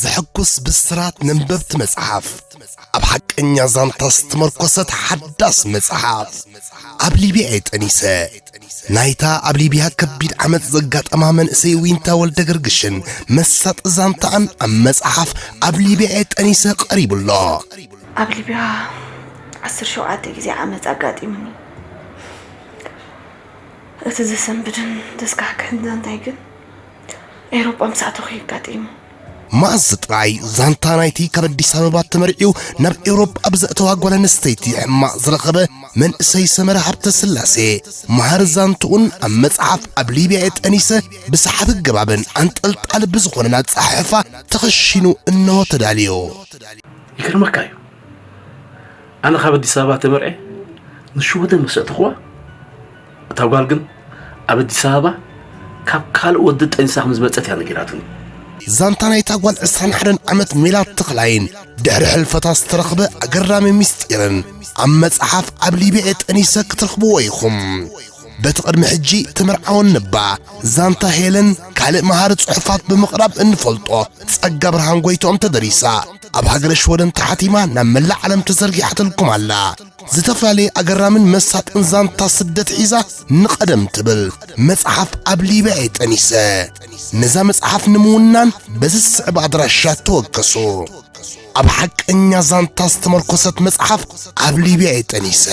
ዘሐጉስ ብስራት ነንበብቲ መጽሓፍ፣ ኣብ ሓቀኛ ዛንታ ዝተመርኮሰት ሓዳስ መጽሓፍ፣ ኣብ ሊብያ እየ ጠኒሰ። ናይታ ኣብ ሊብያ ከቢድ ዓመጽ ዘጋጠማ መንእሰይ ዊንታ ወልደ ገርግሽን መሳጢ ዛንታኣን ኣብ መጽሓፍ ኣብ ሊብያ እየ ጠኒሰ ቀሪቡ ኣሎ። ኣብ ሊብያ ዓሰርተ ሸውዓተ ግዜ ዓመጽ ኣጋጢሙኒ። እቲ ዘሰንብድን ዘስካሕክሕን ዛንታይ ግን ኤውሮጳ ምስ ኣተኹ እዩ ኣጋጢሙ። መኣዝ ጥራይ ዛንታ ናይቲ ካብ ኣዲስ ኣበባ ተመርዕዩ ናብ ኤውሮጳ ብዘእተዋ ጓል ኣንስተይቲ ሕማቕ ዝረኸበ መንእሰይ ሰመረ ሃብተ ስላሴ፣ መሃሪ ዛንትኡን ኣብ መጽሓፍ ኣብ ሊብያ እየ ጠኒሰ ብሰሓቢ ገባብን ኣንጠልጣሊ ብዝኾነን ኣጸሓሕፋ ተኸሺኑ እንሆ ተዳልዩ። ይገርመካ እዩ። ኣነ ካብ ኣዲስ ኣበባ ተመርዐ ንሽወደን መሰእተኽዋ፣ እታ ጓል ግን ኣብ ኣዲስ ኣበባ ካብ ካልእ ወዲ ጠኒሳ ከም ዝመጸት እያ ነጊራትኒ። ዛንታ ናይታ ጓል ዕስራን ሓደን ዓመት ሜላት ተኽላይን ድሕሪ ሕልፈታ ዝተረኽበ ኣገራሚ ምስጢርን ኣብ መጽሓፍ ኣብ ሊብያ እየ ጠኒሰ ክትረኽብዎ ኢኹም። በቲ ቅድሚ ሕጂ ተመርዓወን ነባ ዛንታ ሄለን ካልእ መሃሪ ጽሑፋት ብምቕራብ እንፈልጦ ጸጋ ብርሃን ጎይትኦም ተደሪሳ ኣብ ሃገረ ሽወደን ተሓቲማ ናብ መላእ ዓለም ተዘርጊሓትልኩም ኣላ። ዝተፈላለየ ኣገራምን መሳጥን ዛንታ ስደት ሒዛ ንቐደም ትብል መጽሓፍ ኣብ ሊብያ እየ ጠኒሰ። ነዛ መጽሓፍ ንምውናን በዚ ዝስዕብ ኣድራሻ ተወከሱ። ኣብ ሓቀኛ ዛንታ ዝተመርኮሰት መጽሓፍ ኣብ ሊብያ እየ ጠኒሰ።